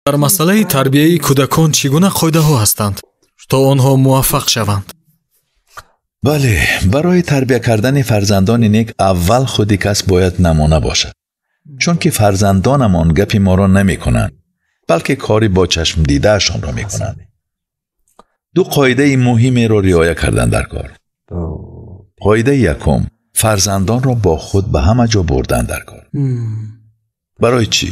Дар масъалаи тарбияи кӯдакон чӣ гуна қоидаҳо ҳастанд, то онҳо муваффақ шаванд? Бале, барои тарбия кардани фарзандони нек аввал худи кас бояд намуна бошад. Чунки фарзандонамон гапи моро намекунанд, балки кори бо чашм дидаашонро мекунанд. Ду қоидаи муҳимеро риоя кардан дар кор. Қоидаи якум: фарзандонро бо худ ба ҳама ҷо бурдан дар кор. Барои чӣ?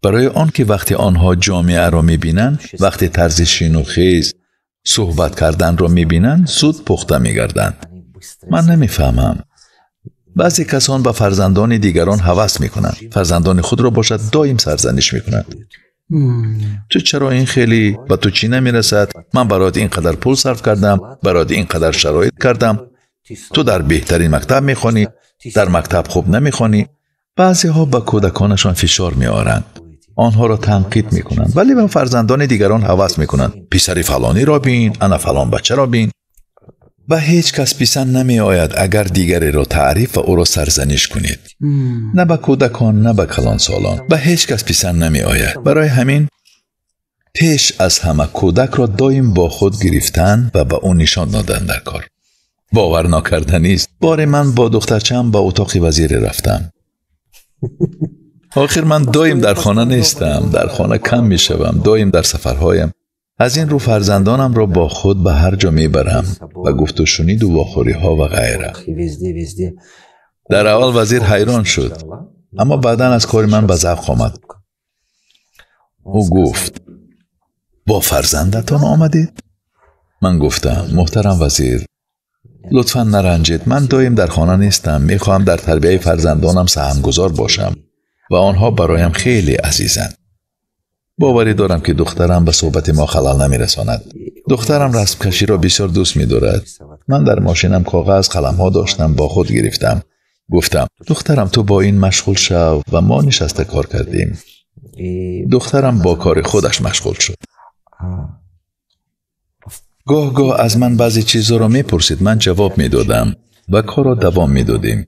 Барои он ки вақте онҳо ҷомеаро мебинанд, вақте тарзи шину хез, суҳбат карданро мебинанд, зуд пухта мегарданд. Ман намефаҳмам. Баъзе касон ба фарзандони дигарон ҳавас мекунанд, фарзандони худро бошад доим сарзаниш мекунанд. Ту чаро ин хеле, ба ту чӣ намерасад? Ман бароят ин қадар пул сарф кардам, бароят ин қадар шароит кардам. Ту дар беҳтарин мактаб мехонӣ, дар мактаб хуб намехонӣ. Баъзеҳо ба кӯдаконашон фишор меоранд, онҳоро танқид мекунанд, вале ба фарзандони дигарон ҳавас мекунанд. Писари фалониро бин, ана фалон бачаро бин. Ба ҳеҷ кас писанд намеояд агар дигареро таъриф ва ӯро сарзаниш кунед. На ба кӯдакон, на ба калонсолон. Ба ҳеҷ кас писанд намеояд. Барои ҳамин пеш аз ҳама кӯдакро доим бо худ гирифтан ва ба ӯ нишон додан дар кор. Бовар накарданист. Боре ман бо духтарчаам ба утоқи вазире рафтам. Охир ман доим дар хона нестам, дар хона кам мешавам, доим дар сафарҳоям. Аз ин рӯ фарзандонамро бо худ ба ҳар ҷо мебарам, ба гуфту шуниду вохӯриҳо ва ғайра. Дар аввал вазир ҳайрон шуд, аммо баъдан аз кори ман ба завқ омад. Ӯ гуфт: бо фарзандатон омадед? Ман гуфтам: муҳтарам вазир, лутфан наранҷед, ман доим дар хона нестам, мехоҳам дар тарбияи фарзандонам саҳмгузор бошам ва онҳо бароям хеле азизанд. Боварӣ дорам ки духтарам ба суҳбати мо халал намерасонад. Духтарам расмкаширо бисёр дӯст медорад. Ман дар мошинам коғаз, қаламҳо доштам, бо худ гирифтам. Гуфтам: духтарам, ту бо ин машғул шав, ва мо нишаста кор кардем. Духтарам бо кори худаш машғул шуд. Гоҳ-гоҳ аз ман баъзе чизҳоро мепурсид, ман ҷавоб медодам ва корро давом медодем.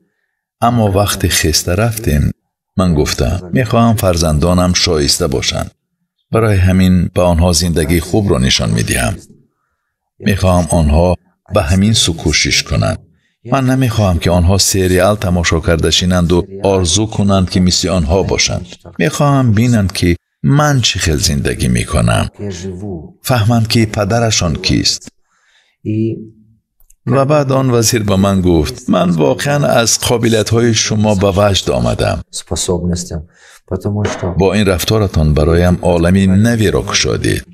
Аммо вақте хеста рафтем, ман гуфтам: мехоҳам фарзандонам шоиста бошанд. Барои ҳамин ба онҳо зиндагии хубро нишон медиҳам. Мехоҳам онҳо ба ҳамин сӯ кӯшиш кунанд. Ман намехоҳам ки онҳо сериал тамошо карда шинанду орзу кунанд ки мисли онҳо бошанд. Мехоҳам бинанд ки ман чӣ хел зиндагӣ мекунам, фаҳманд ки падарашон кист. Ва баъд он вазир ба ман гуфт: ман воқеан аз қобилиятҳои шумо ба ваҷд омадам. Бо ин рафторатон бароям олами наверо кушодед.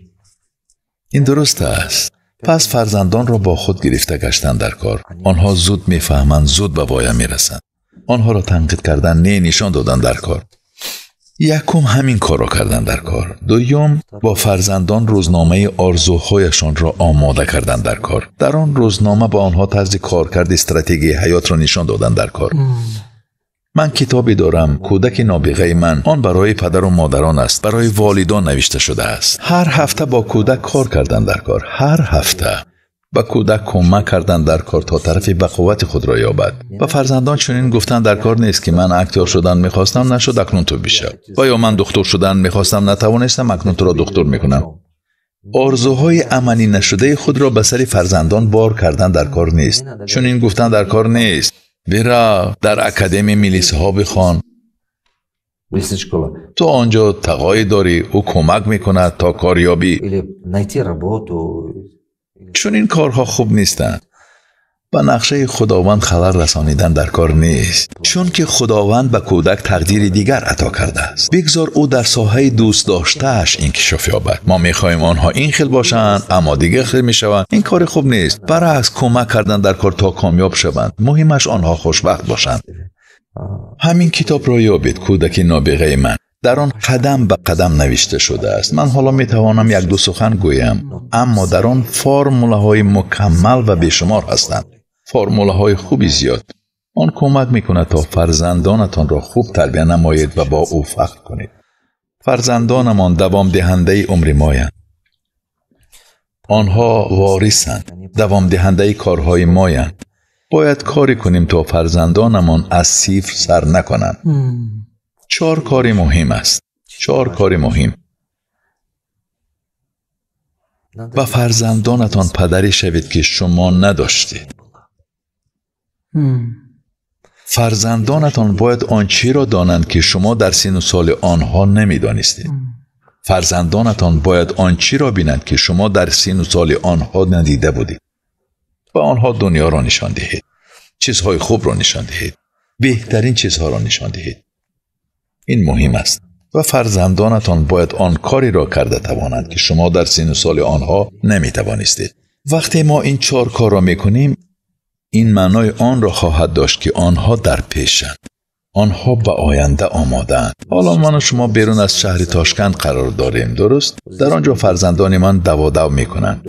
Ин дуруст аст. Пас фарзандонро бо худ гирифта гаштан дар кор. Онҳо зуд мефаҳманд, зуд ба воя мерасанд. Онҳоро танқид кардан не, нишон додан дар кор. Якум ҳамин корро кардан дар кор. Дуюм, бо фарзандон рӯзномаи орзуҳояшонро омода кардан дар кор. Дар он рӯзнома ба онҳо тарзи коркарди стратегияи ҳаётро нишон додан дар кор. Ман китобе дорам, кӯдаки нобиғаи ман. Он барои падару модарон аст, барои волидон навишта шудааст. Ҳар ҳафта бо кӯдак кор кардан дар кор. Ҳар ҳафта ба кӯдак кӯмак кардан дар кор то тарафи ба қуввати худро ёбад. Ба фарзандон чунин гуфтан дар кор нест ки ман актёр шудан мехостам, нашуд, акнун ту бишав. Ва ё ман духтур шудан мехостам, натавонистам, акнун туро духтур мекунам. Орзуҳои амалӣ нашудаи худро ба сари фарзандон бор кардан дар кор нест. Чунин гуфтан дар кор нест: бирав дар академияи милисҳо бихон, ту он ҷо тағое дорӣ, ӯ кӯмак мекунад то кор ёбӣ. Чунин корҳо хуб нестанд. Ба нақшаи Худованд халал расонидан дар кор нест, чунки Худованд ба кӯдак тақдири дигар ато кардааст. Бигзор ӯ дар соҳаи дӯст доштааш инкишоф ёбад. Мо мехоҳем онҳо ин хел бошанд, аммо дигар хел мешаванд. Ин кори хуб нест. Баръакс, кӯмак кардан дар кор то комёб шаванд. Муҳимаш онҳо хушбахт бошанд. Ҳамин китобро ёбед, кӯдаки нобиғаи ман. Дар он қадам ба қадам навишта шудааст. Ман ҳоло метавонам як-ду сухан гӯям, аммо дар он формулаҳои мукаммал ва бешумор ҳастанд. Формулаҳои хуби зиёд. Он кӯмак мекунад то фарзандонатонро хуб тарбия намоед ва бо ӯ фахр кунед. Фарзандонамон давомдиҳандаи умри моянд. Онҳо ворисанд, давомдиҳандаи корҳои моянд. Бояд коре кунем то фарзандонамон аз сифр сар накунанд. Чор кори муҳим аст. Чор кори муҳим. Ба фарзандонатон падарӣ шавед, ки шумо надоштед. Фарзандонатон бояд он чиро донанд, ки шумо дар синну соли онҳо намедонистед. Фарзандонатон бояд он чиро бинанд, ки шумо дар синну соли онҳо надида будед. Ба онҳо дунёро нишон диҳед, чизҳои хубро нишон диҳед, беҳтарин чизҳоро нишон диҳед. Ин муҳим аст. Ва фарзандонатон бояд он кореро карда тавонанд, ки шумо дар синну соли онҳо наметавонистед. Вақте мо ин чор корро мекунем, ин маънои онро хоҳад дошт, ки онҳо дар пешанд. Онҳо ба оянда омодаанд. Ҳоло ману шумо берун аз шаҳри Тошканд қарор дорем, дуруст? Дар он ҷо фарзандони ман даводав мекунанд.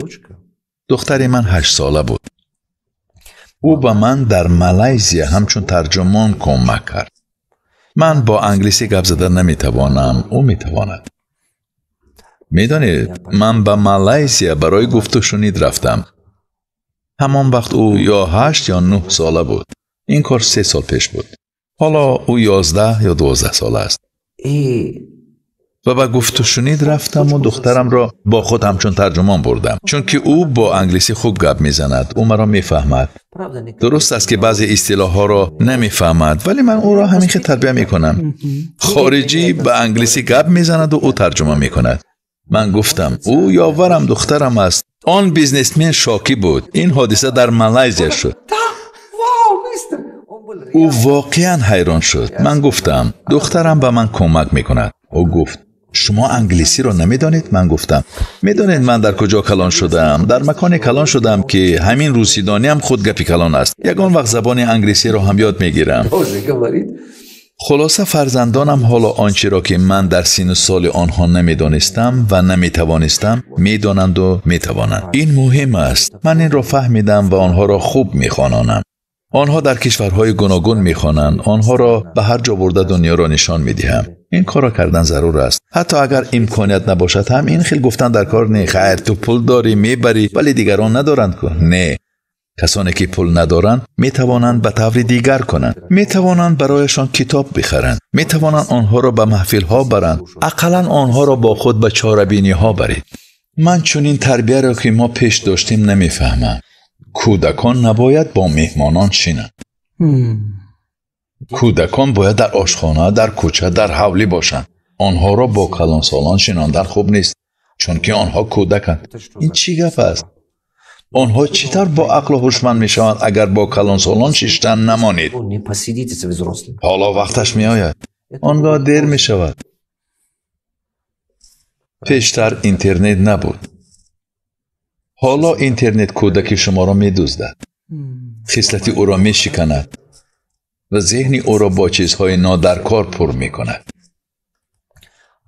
Духтари ман 8 сола буд. Ӯ ба ман дар Малайзия ҳамчун тарҷумон кӯмак кард. Ман бо англисӣ гап зада наметавонам, ӯ метавонад. Медонед, ман ба Малайзия барои гуфтушунид рафтам. Ҳамон вақт ӯ ё 8 ё 9 сола буд. Ин кор 3 сол пеш буд. Ҳоло ӯ 11 ё 12 сола аст. Ва ба гуфтушунид рафтаму духтарамро бо худ ҳамчун тарҷумон бурдам, чунки ӯ бо англисӣ хуб гап мезанад, ӯ маро мефаҳмад. Дуруст аст, ки баъзе истилоҳҳоро намефаҳмад, вале ман ӯро ҳамин хел тарбия мекунам. Хориҷӣ ба англисӣ гап мезанаду ӯ тарҷума мекунад. Ман гуфтам, ӯ ёварам духтарам аст. Он бизнесмен шокӣ буд. Ин ҳодиса дар Малайзия шуд. Ӯ воқеан ҳайрон шуд. Ман гуфтам, духтарам ба ман кӯмак мекунад. Ӯ гуфт, шумо англисиро намедонед? Ман гуфтам, медонед ман дар куҷо калон шудам? Дар маконе калон шудам, ки ҳамин русидониам худ гапи калон аст. Ягон вақт забони англисиро ҳам ёд мегирам. Хулоса, фарзандонам ҳоло он чиро, ки ман дар синну соли онҳо намедонистам ва наметавонистам, медонанду метавонанд. Ин муҳим аст. Ман инро фаҳмидам ва онҳоро хуб мехононам. Онҳо дар кишварҳои гуногун мехонанд. Онҳоро ба ҳар ҷо бурда дунёро нишон медиҳам. Ин корро кардан зарур аст. Ҳатто агар имконият набошад ҳам, ин хел гуфтан дар кор не. Хайр, ту пул дорӣ, мебарӣ, вале дигарон надоранд ку. Не, касоне ки пул надоранд, метавонанд ба таври дигар кунанд. Метавонанд барояшон китоб бихаранд, метавонанд онҳоро ба маҳфилҳо баранд, ақаллан онҳоро бо худ ба чорабиниҳо баред. Ман чунин тарбияро, ки мо пеш доштем, намефаҳмам. Кӯдакон набояд бо меҳмонон шинанд. Кӯдакон бояд дар ошхона, дар кӯча, дар ҳавлӣ бошанд. Онҳоро бо калонсолон шинондан хуб нест, чунки онҳо кӯдаканд. Ин чӣ гап аст? Онҳо чӣ тавр бо ақлу ҳушманд мешаванд, агар бо калонсолон шиштан намонед? Ҳоло вақташ меояд, он гоҳ дер мешавад. Пештар интернет набуд. Ҳоло интернет кӯдаки шуморо медуздад, хислати ӯро мешиканад ва зеҳни ӯро бо чизҳои нодаркор пур мекунад.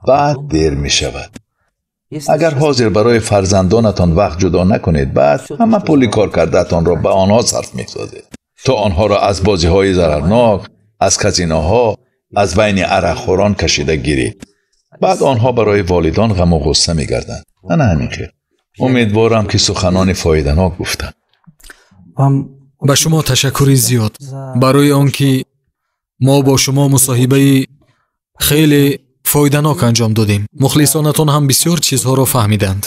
Баъд дер мешавад. Агар ҳозир барои фарзандонатон вақт ҷудо накунед, баъд ҳама пули кор кардаатонро ба онҳо сарф месозед, то онҳоро аз бозиҳои зарарнок, аз казиноҳо, аз байни арақхӯрон кашида гиред. Баъд онҳо барои волидон ғаму ғусса мегарданд. Ана ҳамин хел. Умедворам, ки суханони фоиданок гуфтам. Ба шумо ташаккури зиёд барои он ки мо бо шумо мусоҳибаи хеле фоиданок анҷом додем. Мухлисонатон ҳам бисёр чизҳоро фаҳмиданд.